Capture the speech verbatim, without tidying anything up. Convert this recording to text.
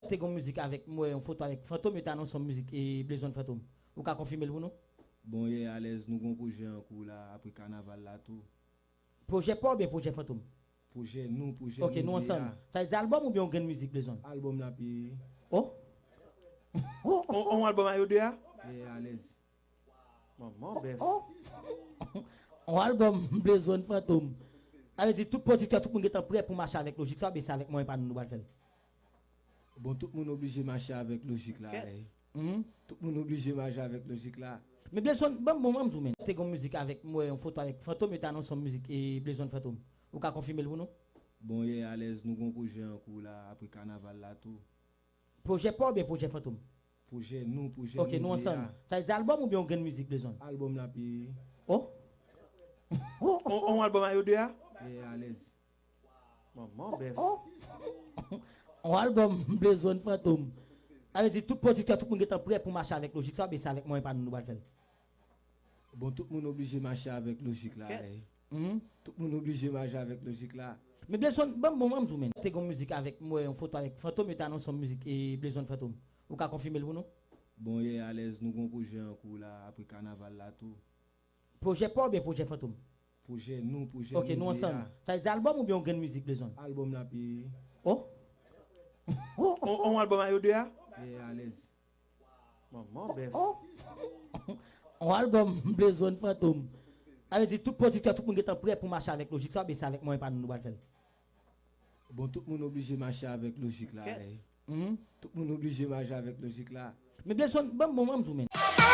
Te gen yon mizik avèk, m wè yon foto avèk Fantom, yo te anonse yon mizik e Blaze One Fantom. Ou ka konfime l pou nou? Bon, yeah, alèz, nou gen yon pwojè an kou la, apre kanaval la tou. Pwojè pa oubyen pwojè Fantom? Pwojè nou, pwojè Ok, nou nou, ansanm. Yeah. Sa vle di albòm oubyen yon grenn mizik, Blaze One? Albòm n ap ye. Oh? On, on albòm a yo de a? Yeah, alèz. Manman bèf. Oh. On albòm Blaze One Fantom. Sa vle di tout pwodiktè, tout moun gentan prè pou mache avèk lojik sa, oubyen se avèk mwayen pa nou nou pral fè l? Bon, tout moun oblije mache avèk lojik la. Kèt. Eh. Mhm. Tout moun oblije mache avèk lojik la. Men Blaze One, ban m, bon, ban m di w, men. Te gen yon mizik avèk, m wè yon foto avèk Fantom, yo te anonse yon mizik e Blaze One Fantom. Ou ka konfime l pou nou? Bon, yeah, alèz, nou gen yon pwojè an kou la, apre kanaval la tou. Pwojè pa oubyen pwojè Fantom? Pwojè nou, pwojè Ok, nou, nou nou ansanm. Yeah. Sa vle di albòm oubyen yon grenn mizik, Blaze One? Albòm n ap ye. Oh? On, on albòm a yo de a? Yeah, alèz. Manman bèf. Oh. On albòm Blaze One Fantom. Sa vle di tout pwodiktè, tout moun gentan prè pou mache avèk lojik sa, oubyen se avèk mwayen pa nou nou pral fè l? Bon, tout moun oblije mache avèk lojik la. Kèt. Eh. Mhm. Tout moun oblije mache avèk lojik la. Men Blaze One, ban m, bon, ban m di w, men. Te gen yon mizik avèk, m wè yon foto avèk Fantom, yo te anonse yon mizik e Blaze One Fantom. Ou ka konfime l pou nou? Bon, yeah, alèz, nou gen yon pwojè an kou la, apre kanaval la tou. Pwojè pa oubyen pwojè Fantom? Pwojè nou, pwojè Ok, nou, nou nou ansanm. Yeah. Sa vle di albòm oubyen yon grenn mizik, Blaze One? Albòm n ap ye. Oh? On, on albòm a yo de a? Yeah, alèz. Manman bèf. Oh. On albòm Blaze One Fantom. Sa vle di tout pwodiktè, tout moun gentan prè pou mache avèk lojik sa, oubyen se avèk mwayen pa nou nou pral fè l? Bon, tout moun oblije mache avèk lojik la. Kèt. Eh. Mhm. Tout moun oblije mache avèk lojik la. Men Blaze One, ban m, bon, ban m di w, men.